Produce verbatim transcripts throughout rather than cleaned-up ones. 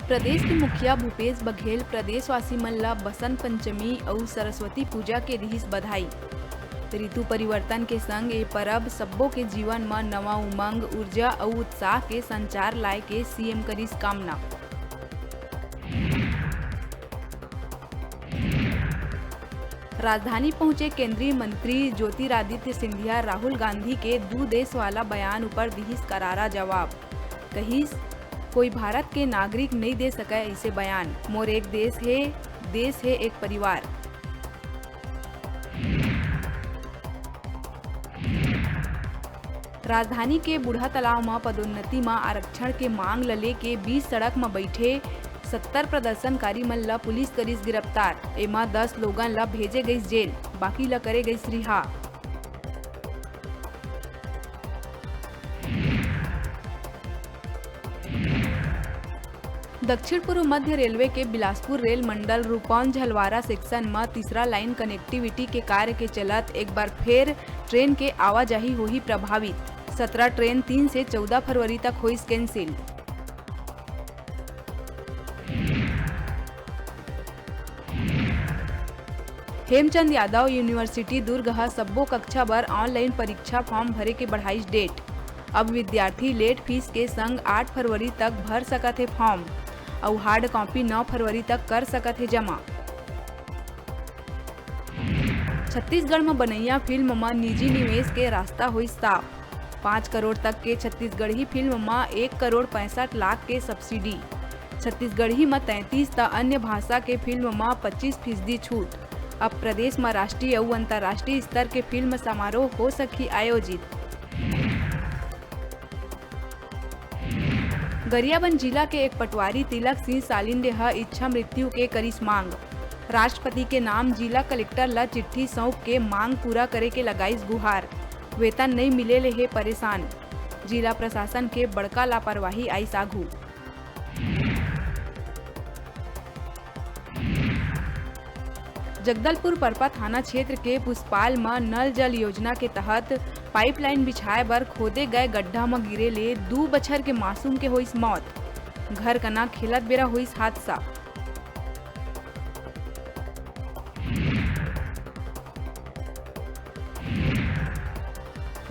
प्रदेश के मुखिया भूपेश बघेल प्रदेशवासी मन ल बसंत पंचमी अउ सरस्वती पूजा के दिहिस बधाई। ऋतु परिवर्तन के संग ए परब सब्बो के जीवन म नवा उमंग, ऊर्जा अउ उत्साह के संचार लाए के सीएम करिस कामना। राजधानी पहुंचे केंद्रीय मंत्री ज्योतिरादित्य सिंधिया राहुल गांधी के दू देश वाला बयान ऊपर दिहिस करारा जवाब। कहिस, "कोई भारत के नागरिक नइ दे सकय अइसे बयान। मोर एक देश हे, देश हे एक परिवार।" राजधानी के बूढ़ा तालाब म पदोन्नति म आरक्षण के मांग ल लेके बीच सड़क म बइठे सत्तर प्रदर्शनकारी मन ल पुलिस करिस गिरफ्तार। एमा दस लोगन ल भेजे गइस जेल, बाकी ल करे गइस रिहा। दक्षिण पूर्व मध्य रेलवे के बिलासपुर रेल मंडल रूपौन झलवारा सेक्शन म तीसरा लाइन कनेक्टिविटी के कार्य के चलत एक बार फेर ट्रेन के आवाजाही होही प्रभावित। सतरा ट्रेन तीन से चौदह फरवरी तक होइस कैंसिल। हेमचंद यादव यूनिवर्सिटी दुर्ग ह सब्बो कक्षा बर ऑनलाइन परीक्षा फॉर्म भरे के बढ़ाइस डेट। अब विद्यार्थी लेट फीस के संग आठ फरवरी तक भर सकत हे फॉर्म अउ हार्ड कॉपी नौ फरवरी तक कर सकत हे जमा। छत्तीसगढ़ म बनइया फिल्म म निजी निवेश के रास्ता होइस साफ। पाँच करोड़ तक के छत्तीसगढ़ी फिल्म म एक करोड़ पैंसठ लाख के सब्सिडी। छत्तीसगढ़ी म तैंतीस त अन्य भाषा के फिल्म म पच्चीस फीसदी छूट। अब प्रदेश म राष्ट्रीय अउ अंतर्राष्ट्रीय स्तर के फिल्म समारोह हो सकही आयोजित। गरियाबंद जिला के एक पटवारी तिलक सिंह सालिंडे ह इच्छा मृत्यु के करिस मांग। राष्ट्रपति के नाम जिला कलेक्टर ल चिट्ठी सौंप के मांग पूरा करे के लगाइस गुहार। वेतन नइ मिले ले हे परेशान। जिला प्रशासन के बड़का लापरवाही आइस आघू। जगदलपुर परपा थाना क्षेत्र के पुष्पाल म नल जल योजना के तहत पाइपलाइन बिछाए बर खोदे गए गड्ढा म गिरे ले दू बछर के मासूम के होइस मौत। घर कना खेलत बेरा होइस हादसा।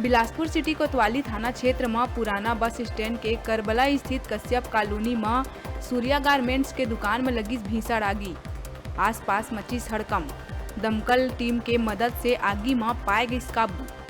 बिलासपुर सिटी कोतवाली थाना क्षेत्र म पुराना बस स्टैंड के करबला स्थित कश्यप कॉलोनी म सूर्या गारमेंट्स के दुकान म लगिस भीषण आगी। आसपास मचिस हड़कंप। दमकल टीम के मदद से आगी म पाए गिस काबू।